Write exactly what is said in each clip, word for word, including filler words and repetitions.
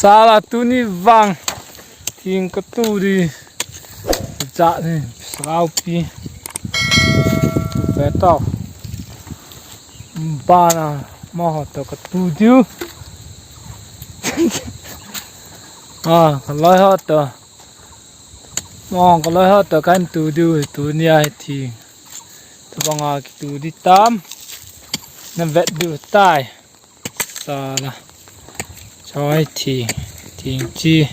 Tala tuni vang thing katu di. Cha ni, Sakaupi. Ve tau. Bana, mo ho to katu diu. Ah, kaloi ho to. Mo, kaloi ho to kan tu diu, tuni a hi thing. Tubanga kitu di tam. Na vet diu tai. Sala. Choi thing, thing chi.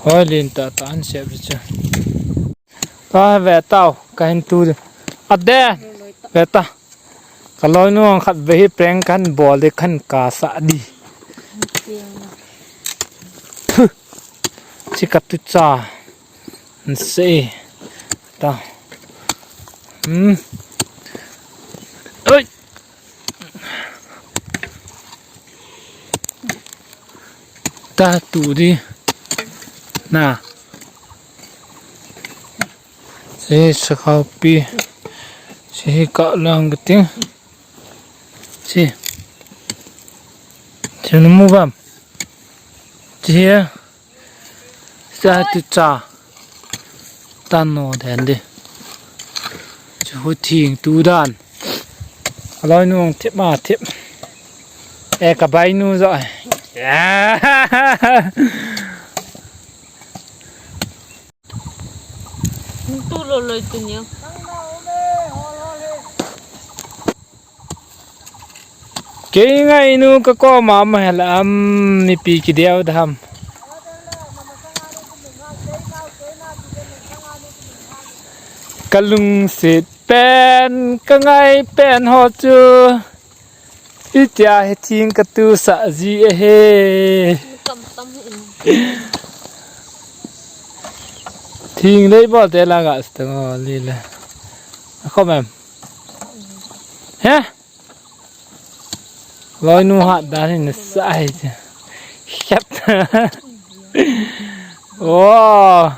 Hoi lin tata an sep chu. Ka ve tau, kahin tu. Ade. Ve ta. Kaloi nu ang khat ve hi prank kan bol de kan kasa di. Chi katu cha. Nse. Ta. Hmm. Oi. Ta tu di. Na. Si Sakaupi. Si hi ka lang ting. Si. Si nu mu bam. Si hi. Sa tu cha. Tan no den di. Chu hu thing tu dan. Aloi nu thip ma thip. E ka bai nu zo. Ya. Tu lo loi tu ni. Kei ngai nu ka koma ma hela am mipi ki deu dam. Ka lungset pen, ka ngai pen ho chu. Itia hi thing katu sa ji e he. Kam tam hi in. Thing lei bol te la ga sta ngo li le. Khom em. He? Loi nu hat dan hi na sa hi che. Khat. Wow.